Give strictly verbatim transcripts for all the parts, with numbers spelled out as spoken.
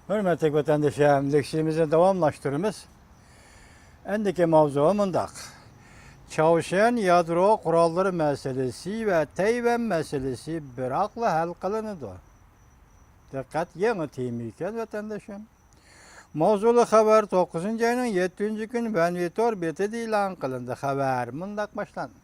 ھۆرمەتلىك ۋەتەندىشىم، لېكسىيىمىزنى داۋاملاشتۇرىمىز. ئەندىكى ماۋزۇ مۇنداق. چاۋشيەن يادرو قوراللىرى مەسىلىسى ۋە تەيۋەن مەسىلىسى بىراقلا ھەل قىلىنىدۇ. دىققەت، يېڭى تېما ئىكەن، ۋەتەندىشىم. ماۋزۇلۇق خەۋەر توققۇزىنچى ئاينىڭ يەتتىنچى كۈنى ۋەنۋېتور بېتىدە ئېلان قىلىندى. خەۋەر مۇنداق باشلاندى.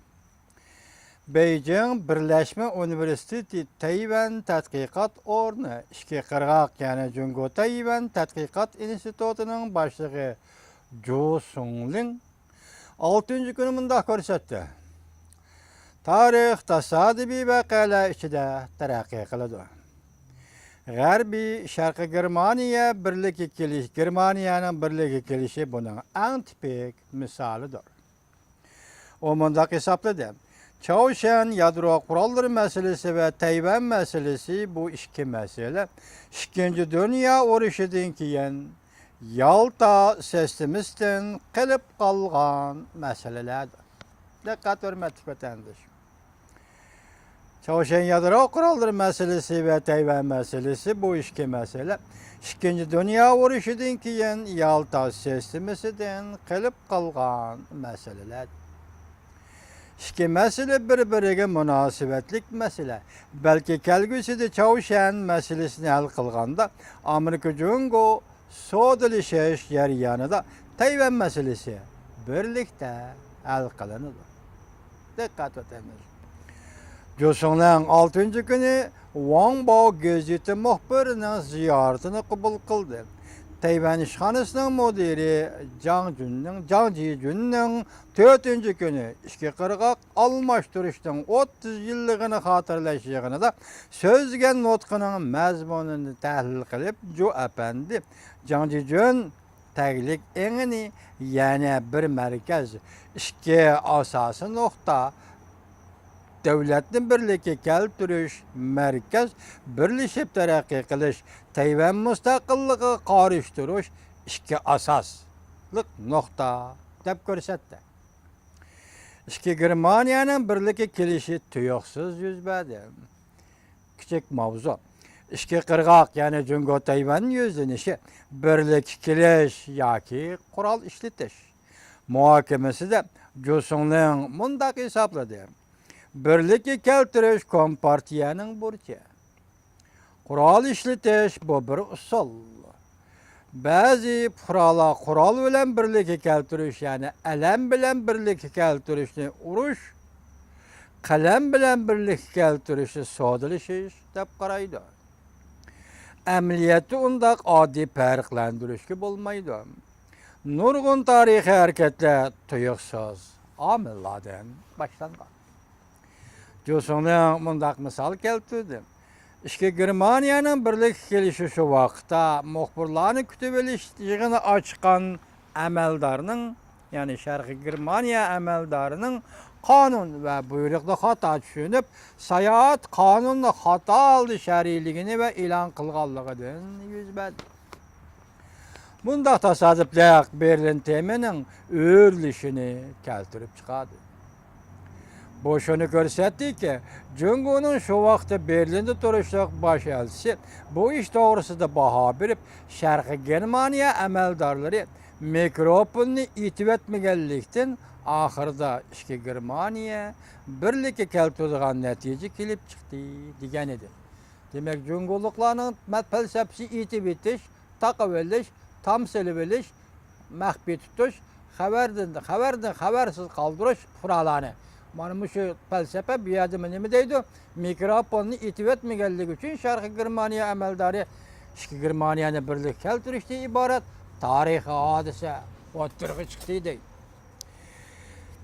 بېيجىڭ بىرلەشمە ئۇنىۋېرسىتېتى تەيۋەن تەتقىقات ئورنى، ئىككى قىرغاق، يەنى جۇڭگو تەيۋەن تەتقىقات ئىنستىتۇتىنىڭ باشلىقى جۇ سۇڭلىڭ ئالتىنچى كۈنى مۇنداق كۆرسەتتى: تارىخ تاسادىپىي ۋەقەلەر ئىچىدە تەرەققىي قىلىدۇ. غەربىي شەرقىي گېرمانىيە بىرلىككە كېلىش، گېرمانىيەنىڭ بىرلىككە كېلىشى بۇنىڭ ئەڭ تىپىك مىسالىدۇر. ئۇ مۇنداق ھېسابلىدى: چاۋشيەن يادرو قوراللىرى مەسىلىسى ۋە تەيۋەن مەسىلىسى، بۇ ئىككى مەسىلە ئىككىنچى دۇنيا ئۇرۇشىدىن كېيىن يالتا سىستېمىسىدىن قېلىپ قالغان مەسىلىلەردۇر. دىققەت، ھۆرمەتلىك ۋەتەندىشىم. چاۋشيەن يادرو قوراللىرى مەسىلىسى ۋە تەيۋەن مەسىلىسى، بۇ ئىككى مەسىلە ئىككىنچى دۇنيا ئۇرۇشىدىن كېيىن يالتا سىستېمىسىدىن قېلىپ قالغان مەسىلىلەر. ئىككى مەسىلە بىر-بىرىگە مۇناسىۋەتلىك مەسىلە. بەلكى كەلگۈسىدە چاۋشيەن مەسىلىسىنى ھەل قىلغاندا، ئامېرىكا جۇڭگو سودىلىشىش جەريانىدا تەيۋەن مەسىلىسى بىرلىكتە ھەل قىلىنىدۇ. دىققەت، ۋەتەندىشىم. جۇ سۇڭلىڭ ئالتىنچى كۈنى ۋاڭ باۋ گېزىتى مۇخبىرىنىڭ زىيارىتىنى قوبۇل قىلدى. تەيۋەن ئىشخانىسىنىڭ مۇدىرى جاڭ جۈننىڭ، جاڭ جىجۈننىڭ تۆتىنچى كۈنى ئىككى قىرغاق ئالماشتۇرۇشنىڭ ئوتتۇز يىللىقىنى خاتىرىلەش يىغىنىدا سۆزلىگەن نۇتقىنىڭ مەزمۇنىنى تەھلىل قىلىپ، جۇ ئەپەندى جاڭ جىجۈن تەگلىك ئېڭىنى، يەنى بىر مەركەز، ئىككى ئاساسىي نۇقتا، دۆلەتنى بىرلىككە كەلتۈرۈش، مەركەز، بىرلىشىپ تەرەققىي قىلىش، تەيۋەن مۇستەقىللىقىغا قارشى تۇرۇش، ئىككى ئاساسلىق نۇقتا، دەپ كۆرسەتتى. ئىككى گېرمانىيەنىڭ بىرلىككە كېلىشى تۇيۇقسىز يۈز بەردى. كىچىك ماۋزۇ. ئىككى قىرغاق، يەنى جۇڭگو تەيۋەن يۈزلىنىشى بىرلىككە كېلىش ياكى قورال ئىشلىتىش مۇھاكىمىسىدە جۇ سۇڭلىڭ مۇنداق ھېسابلىدى: بىرلىككە كەلتۈرۈش كومپارتىيەنىڭ بۇرچى. قورال ئىشلىتىش، بۇ بىر ئۇسۇل. بەزى پۇقرالار قورال بىلەن بىرلىككە كەلتۈرۈش، يەنى ئەلەم بىلەن بىرلىككە كەلتۈرۈشنى ئۇرۇش، قەلەم بىلەن بىرلىككە كەلتۈرۈشنى سودىلىشىش دەپ قارايدۇ. ئەمەلىيەتتە ئۇنداق ئاددىي پەرقلەندۈرۈشكە بولمايدۇ. نۇرغۇن تارىخىي ھەرىكەتلەر تۇيۇقسىز ئامىللاردىن باشلانغان. جۇ سۇڭلىڭ مۇنداق مىسال كەلتۈردى: ئىككى گېرمانىيەنىڭ بىرلىككە كېلىشى شۇ ۋاقىتتا مۇخبىرلارنى كۈتۈۋېلىش يىغىنى ئاچقان ئەمەلدارنىڭ، يەنى شەرقىي گېرمانىيە ئەمەلدارىنىڭ قانۇن ۋە بۇيرۇقنى خاتا چۈشىنىپ، ساياھەت قانۇنىنى خاتا ھالدا شەرھلىگىنى ۋە ئېلان قىلغانلىقىدىن يۈز بەردى. بۇنداق تاسادىپلىق بېرلىن تېمىنىڭ ئۆرلىشىنى كەلتۈرۈپ چىقاردى. بۇ شۇنى كۆرسەتتىكى، جۇڭگونىڭ شۇ ۋاقىتتا بېرلىندا تۇرۇشلۇق باش ئەلچىسى بۇ ئىش توغرىسىدا باھا بېرىپ، شەرقىي گېرمانىيە ئەمەلدارلىرى مىكروفوننى ئېتىۋەتمىگەنلىكتىن، ئاخىرىدا ئىككى گېرمانىيە بىرلىككە كەلتۈرىدىغان نەتىجە كېلىپ چىقتى، دېگەنىدى. دېمەك، جۇڭگولۇقلارنىڭ مە-، پەلسەپىسى ئېتىۋېتىش، تاقىۋېلىش، تام سېلىۋېلىش، مەخپىي تۇتۇش، خەۋەردىن، خەۋەردىن خەۋەرسىز قالدۇرۇش پۇقرالارنى. مانا مۇشۇ پەلسەپە بۇ يەردىمۇ نېمە دەيدۇ؟ مىكروفوننى ئېتىۋەتمىگەنلىكى ئۈچۈن شەرقىي گېرمانىيە ئەمەلدارى ئىككى گېرمانىيەنى بىرلىككە كەلتۈرۈشتىن ئىبارەت تارىخىي ھادىسە ئوتتۇرىغا چىقتى دەيدۇ.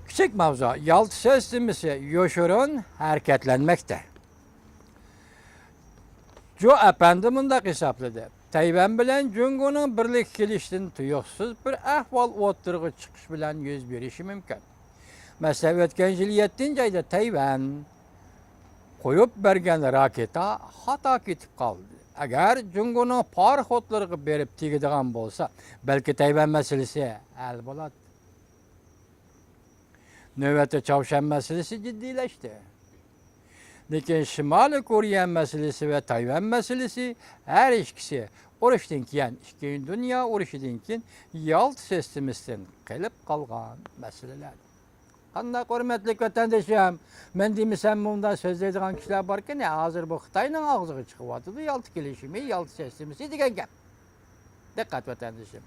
كىچىك ماۋزۇ، يالتا سىستېمىسى يوشۇرۇن ھەرىكەتلەنمەكتە. جۇ ئەپەندى مۇنداق ھېسابلىدى: تەيۋەن بىلەن جۇڭگونىڭ بىرلىككە كېلىشتىن تۇيۇقسىز بىر ئەھۋال ئوتتۇرىغا چىقىش بىلەن يۈز بېرىشى مۇمكىن. مەسىلەن، ئۆتكەن يىل يەتتىنچى ئايدا تەيۋەن قويۇپ بەرگەن راكېتا خاتا كېتىپ قالدى. ئەگەر جۇڭگونىڭ پاراخوتلىرىغا بېرىپ تېگىدىغان بولسا، بەلكى تەيۋەن مەسىلىسى ھەل بولاتتى. نۆۋەتتە چاۋشيەن مەسىلىسى جىددىيلەشتى. لېكىن شىمالىي كورېيە مەسىلىسى ۋە تايۋان مەسىلىسى ھەر ئىككىسى ئۇرۇشتىن كېيىن، ئىككىنچى دۇنيا ئۇرۇشىدىن كېيىن يالتا سىستېمىسىدىن قېلىپ قالغان مەسىلىلەر. قانداق، ھۆرمەتلىك ۋەتەندىشىم؟ مەن دېمىسەم، مۇنداق سۆزلەيدىغان كىشىلەر باركەن، ھازىر بۇ خىتاينىڭ ئاغزىغا چىقىۋاتىدۇ، يالتا كېلىشىمى، يالتا سىستېمىسى دېگەن گەپ. دىققەت، ۋەتەندىشىم.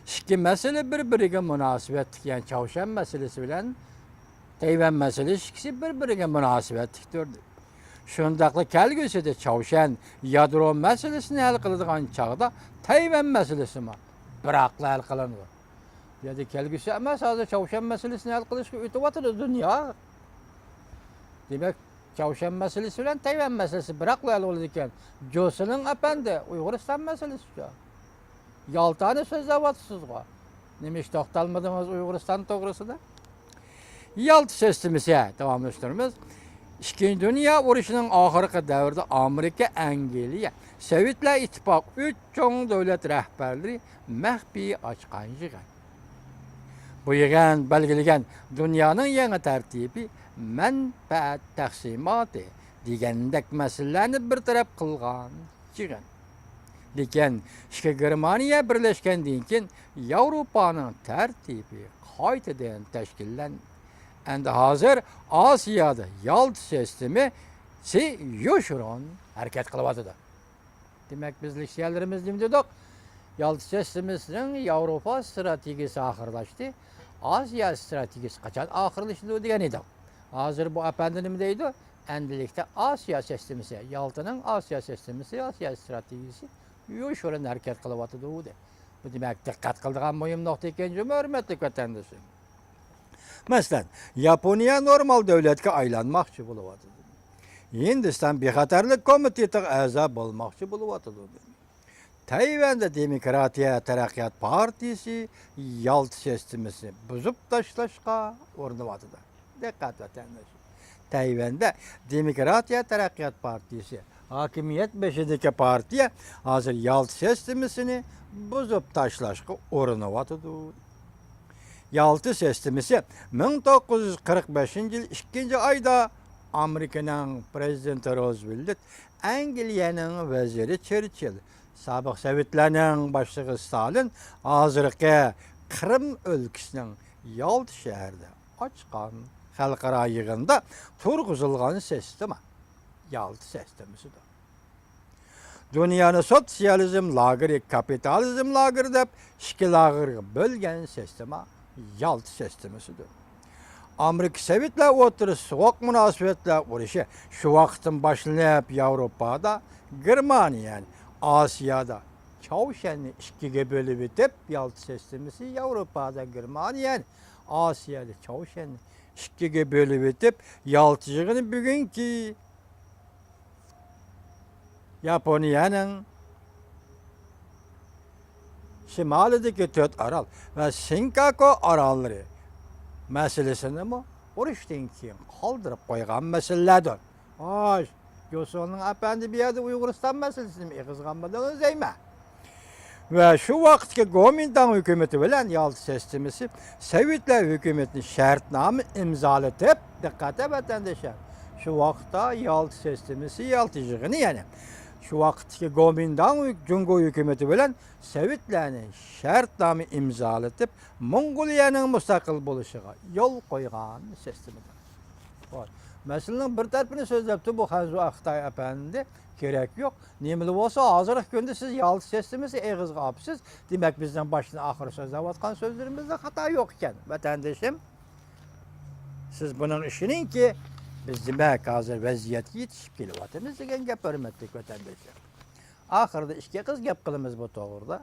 ئىككى مەسىلە بىر-بىرىگە مۇناسىۋەتلىك، يەنى چاۋشيەن مەسىلىسى بىلەن تەيۋەن مەسىلىسى ئىككىسى بىر-بىرىگە مۇناسىۋەتلىكتۇر. شۇنداقلا كەلگۈسىدە چاۋشيەن يادرو مەسىلىسىنى ھەل قىلىدىغان چاغدا تەيۋەن مەسىلىسىمۇ بىراقلا ھەل قىلىنىدۇ. بۇ يەردە كەلگۈسى ئەمەس، ھازىر چاۋشيەن مەسىلىسىنى ھەل قىلىشقا ئۆتۈۋاتىدۇ دۇنيا. دېمەك، چاۋشيەن مەسىلىسى بىلەن تەيۋەن مەسىلىسى بىراقلا ھەل بولىدىكەن. جوسېلىن ئەپەندى، ئۇيغۇرىستان مەسىلىسىچۇ؟ يالتانى سۆزلەۋاتىسىزغۇ. نېمە ئىش توختالمىدىڭىز ئۇيغۇرىستان توغرىسىدا؟ يالتا سىستېمىسى، داۋاملاشتۇرىمىز. ئىككىنچى دۇنيا ئۇرۇشىنىڭ ئاخىرقى دەۋرىدە ئامېرىكا، ئەنگلىيە، سوۋېتلار ئىتتىپاقى ئۈچ چوڭ دۆلەت رەھبەرلىرى مەخپىي ئاچقان يىغىن. بۇ يىغىن بەلگىلىگەن دۇنيانىڭ يېڭى تەرتىپى، مەنپەئەت تەقسىماتى دېگەندەك مەسىلىلەرنى بىر تەرەپ قىلغان يىغىن. لېكىن ئىككى گېرمانىيە بىرلەشكەندىن كېيىن ياۋروپانىڭ تەرتىپى قايتىدىن تەشكىللەندى. ئەمدى ھازىر ئاسىيادا يالتا سىستېمىسى يوشۇرۇن ھەرىكەت قىلىۋاتىدۇ. دېمەك، بىز لېكسىيەلىرىمىزدە نېمە دېدۇق؟ يالتا سىستېمىسىنىڭ ياۋروپا ئىستراتېگىيىسى ئاخىرلاشتى. ئاسىيا ئىستراتېگىيىسى قاچان ئاخىرلىشىدۇ دېگەن ئىدۇق. ھازىر بۇ ئەپەندى نېمە دەيدۇ؟ ئەمدىلىكتە ئاسىيا سىستېمىسى، يالتىنىڭ ئاسىيا سىستېمىسى، ئاسىيا ئىستراتېگىيىسى يوشۇرۇن ھەرىكەت قىلىۋاتىدۇ، دەپ. بۇ، دېمەك، دىققەت قىلىدىغان مۇھىم نۇقتا ئىكەن جۇمۇ، ھۆرمەتلىك ۋەتەندىشىم. مەسىلەن، ياپونىيە نورمال دۆلەتكە ئايلانماقچى بولۇۋاتىدۇ. ھىندىستان بىخەتەرلىك كومىتېتىغا ئەزا بولماقچى بولۇۋاتىدۇ. تەيۋەندە دېموكراتىيە تەرەققىيات پارتىيىسى يالتا سىستېمىسىنى بۇزۇپ تاشلاشقا ئۇرۇنۇۋاتىدۇ. دىققەت، ۋەتەنداش! تەيۋەندە دېموكراتىيە تەرەققىيات پارتىيىسى، ھاكىمىيەت بېشىدىكى پارتىيە، ھازىر يالتا سىستېمىسىنى بۇزۇپ تاشلاشقا ئۇرۇنۇۋاتىدۇ. يالتا سىستېمىسى مىڭ توققۇز يۈز قىرىق بەشىنچى يىل ئىككىنچى ئايدا ئامېرىكىنىڭ پىرېزىدېنتى روزۋېلت، ئەنگلىيەنىڭ ۋەزىرى چېرچىل، سابىق سوۋېتلارنىڭ باشلىقى ستالىن، ھازىرقى قىرىم ئۆلكىسىنىڭ يالتا شەھىرىدە ئاچقان خەلقئارا يىغىندا تۇرغۇزۇلغان سىستېما يالتا سىستېمىسىدۇر. دۇنيانى سوتسىيالىزم لاگېرى، كاپىتالىزم لاگېرى دەپ ئىككى لاگېرغا بۆلگەن سىستېما يالتا سىستېمىسىدۇر. ئامېرىكا سوۋېتلار ئوتتۇرىسىدا سوغۇق مۇناسىۋەتلەر ئۇرۇشى شۇ ۋاقىتتىن باشلىنىپ، ياۋروپادا گېرمانىيەنى، ئاسىيادا چاۋشيەننى ئىككىگە بۆلۈۋېتىپ، يالتا سىستېمىسى ياۋروپادا گېرمانىيەنى، ئاسىيادا چاۋشيەننى ئىككىگە بۆلۈۋېتىپ، يالتا يىغىنى بۈگۈنكى ياپونىيەنىڭ شىمالىدىكى تۆت ئارال ۋە سېنكاكۇ ئاراللىرى مەسىلىسىنىمۇ ئۇرۇشتىن كېيىن قالدۇرۇپ قويغان مەسىلىلەردۇر. خوش، جوسېلىن ئەپەندى بۇ يەردە ئۇيغۇرىستان مەسىلىسىنىمۇ ئېغىزغا ئالمىدىڭىز دەيمەن. ۋە شۇ ۋاقىتتىكى گومىنداڭ ھۆكۈمىتى بىلەن يالتا سىستېمىسى سوۋېتلار ھۆكۈمىتىنى شەرتنامە ئىمزالىتىپ، دىققەت ۋەتەندىشىم، شۇ ۋاقىتتا يالتا سىستېمىسى، يالتا يىغىنى، يەنى شۇ ۋاقىتتىكى گومىنداڭ ھۆك-، جۇڭگو ھۆكۈمىتى بىلەن سوۋېتلارنى شەرتنامە ئىمزالىتىپ، موڭغۇلىيەنىڭ مۇستەقىل بولۇشىغا يول قويغان سىستېمىدۇر. خوش، مەسىلىنىڭ بىر تەرىپىنى سۆزلەپتۇ بۇ خەنزۇ خىتاي ئەپەندى. كېرەك يوق. نېمىلا بولسا، ھازىرقى كۈندە سىز يالتا سىستېمىسى ئېغىزغا ئاپسىز. دېمەك، بىزنىڭ باشتىن ئاخىر سۆزلەۋاتقان سۆزلىرىمىزدە خاتا يوق ئىكەن، ۋەتەندىشىم. سىز بۇنىڭ ئىشىنىڭكى، بىز، دېمەك، ھازىر ۋەزىيەتكە يېتىشىپ كېلىۋاتىمىز دېگەن گەپ، ھۆرمەتلىك ۋەتەندىشىم. ئاخىرىدا ئىككى ئېغىز گەپ قىلىمىز بۇ توغرىدا.